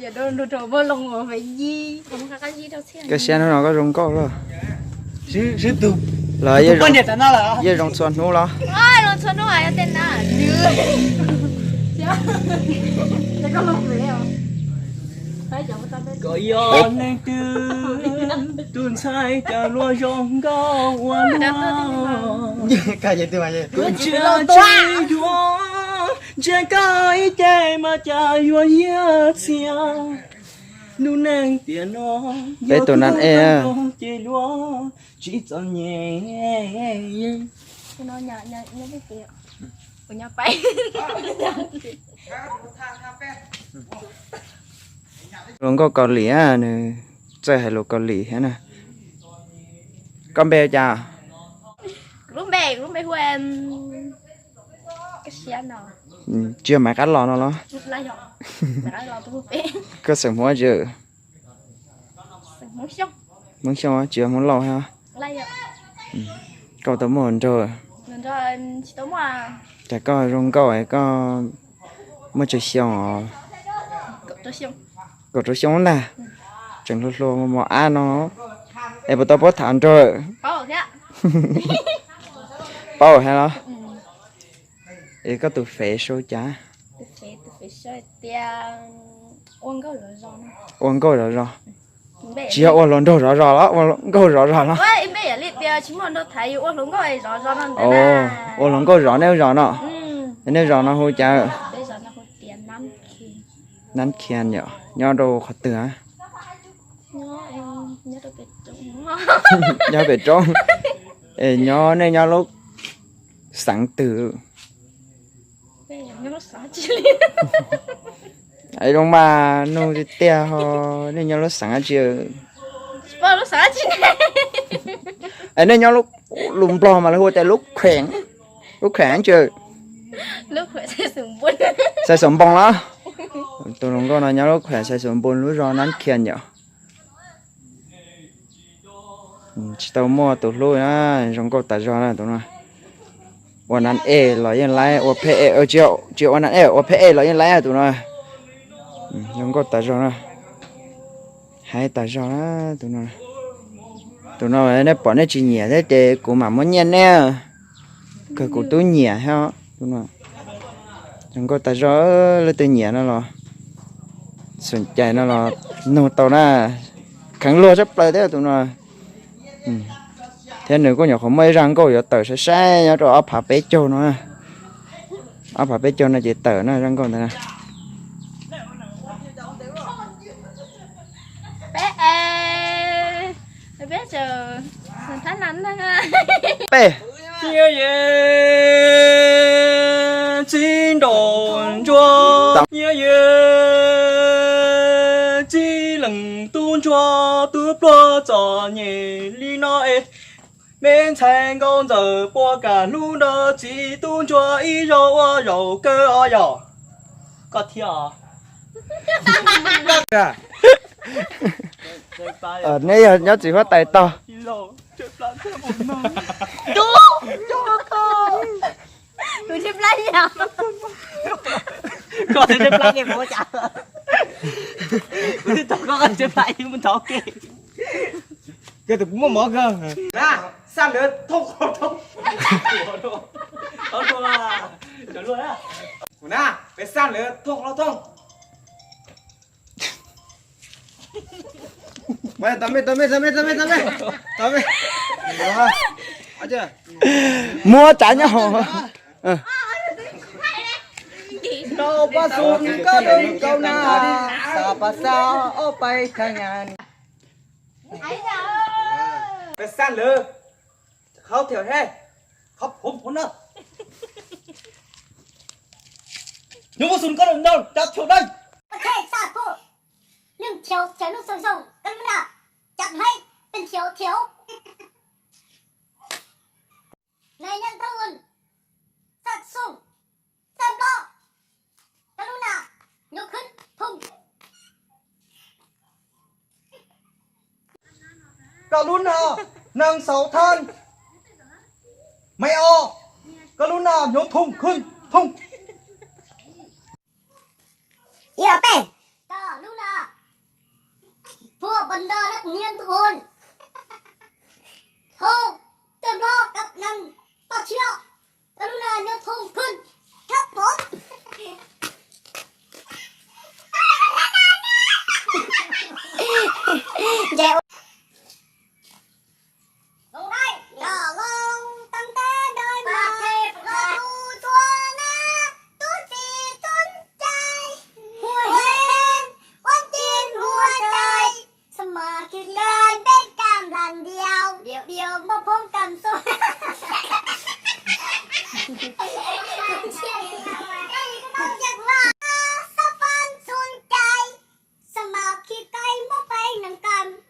Koj siab hnub no koj zoo nkauj los? Los yeej zoo txhua hnub los? Koj yog neeg twg, tus ntxhais cas luag zoo nkauj ua luaj. Koj ntsia tsis yuav, ntsia koj ib ce mas cas yuav yiag txiag. Lub neej tiam no, peb tus nan ej ces luag tsis txom nyem. Hluas nkauj Kaus Lim, nws txawj hais lus Kaus Lim thiab na. Koj npe cas? Tsis yog Maiv Qab Los no los? Koj xeem Hmoob tsi? Hmoob Xyooj, tsis yog Hmoob Lauj thiab. Koj tau muaj hluas nraug? Cas koj zoo nkauj, koj muaj tsawg xyoo os? Kaum rau xyoo ntag. Tseem hluas hluas mos mos ab no. Es puas tau paub tham nraug? Paub thiab los? Es koj tus fev sau cas? Ua nkauj zov zos. Tsis yog ua hluas nraug zov zos los, ua nkauj zov zos los? Ua hluas nkauj zov, nej zos no, nej zos no hu cas? Nab Khian yom, nyob rau qhov twg? Nyob pem roob. Es nyob, nej nyob lub xeev twg? Zoo mas nug tiag tiag ho, nej nyob lub xeev dab tsi? Es nej nyob lub, lus Nplog mas lawv hu tias lub kheem, lub kheem dab tsi? Xais Xus Npoos los? Tus hluas nkauj no nyob lub kheem Xais Xus Npoos lub zos Nab Khian yom. Tsis tau muaj tus hlub na, zoo nkauj tas zog na tus no. Ua nan ej los yeej laib, ua pheej ej, tsis ua nan ej, ua pheej ej los yeej laib tus no. Zoo nkauj tas zog na. Hais tas zog na tus no. Tus no nej pom nej tsis nyiam thiab ces kuv mam muab nyiaj nej. Kawg kuv twb nyiam thiab tus no. Zoo nkauj tas zog, leej twg nyiam no los, xum cais no los nug tau na. Kheev luag tshaj plaws thiab tus no. Thiab nws kuj nyuam qhuav muaj ib zaj nkauj yuav tawm saib saib nyob rau ob phav peb caug no. Ob phav peb caug no ces tawm na zaj nkauj ntawd na. Peb, peb, peb, txij nraum ntsuag, nyiaj yej txij leej tub ntsuag, tub pluag txom nyem li no es, me ntxhais nkauj ntxawm puas kam hlub nrog txiv tub ntsuag ib zaug ua zaum kawg os yom? Koj thiab os. Nej yog nyob txiv huab tais tog. Koj twb tsis plab, koj twb tsis plab, mus thov ke. Koj tus muaj mov kawg. Na, xaj lawv thooj hlau thooj. Kuv na, peb xaj lawv thooj hlau thooj. Muab tsav nyob hauv. Rau pab xu koj rau kau na, xa pas xa ob pais thaj nyas. Peb xaj lawv khau thiaum he, khau phuv phuv na. Nyob muaj xu koj rau nrau cov thiaum dai. Ok, xaj phuv. Lwm thiaum thiaum lub xoo xoo koj lub na, cov hlei pes thiaum thiaum. Nai nyan thoob un, xaj xoo, xaj nplo, koj lub na, nyob khwb thooj. Koj lub na, neeg xauv thaj, maiv o, koj lub na, nyob thooj khwb thooj. Ib ob peb, koj lub na, Phần đó là của Hiến Thôn. Thôn, tên đó cặp nằm, tao chia. Tao lúc nào nhớ thôn Khun, thấp thôn. Dạy Lông dai, cỏ lông tăng tết đôi màu, lo tu tua na, tu si tốn chay. Hua hen, quán chín hua chay. Sao mà khi cay bếp cam lành điêu, điêu điêu mốc phóng cầm xô. Sắp phán xuân cay, sao mà khi cay mốc bay nắng cam.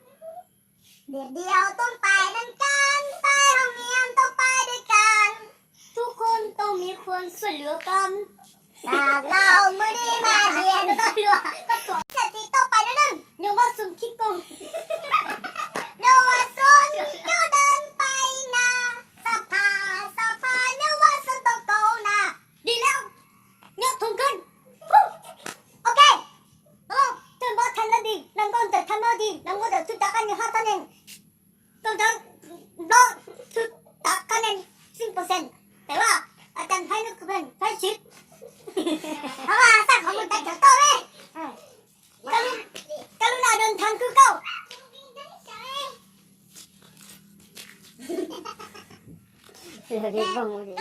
Điêu điêu tốn bay nắng cam, bay hồng hiền tốn bay đi cam. Thu khôn tông mi khuôn xuôi lửa cam. Tà lao mưa đi mà hiền. Tao lửa, tao tuột. Sẽ thì tao bay nó nâng, nhưng mà xuân khi công. Nếu mà xuân kéo đơn bay nè, sa pha, sa pha, nếu mà xuân tông cầu nè. Đi leo, nhớ thùng cân. Hú. Ok. Alo, tôi báo thành lên đi, làm con trở thành nó đi, làm con trở thực tập anh như hát thanh niên. Tôi đã báo thực tập anh em xin phần sân. Tạiว่าอาจารย์ให้นึกเป็นให้ชิด เพราะว่าสร้างของมันแต่เกิดต้นเลย các, các lúc nào đừng thắng cứ câu. Là cái vòng gì?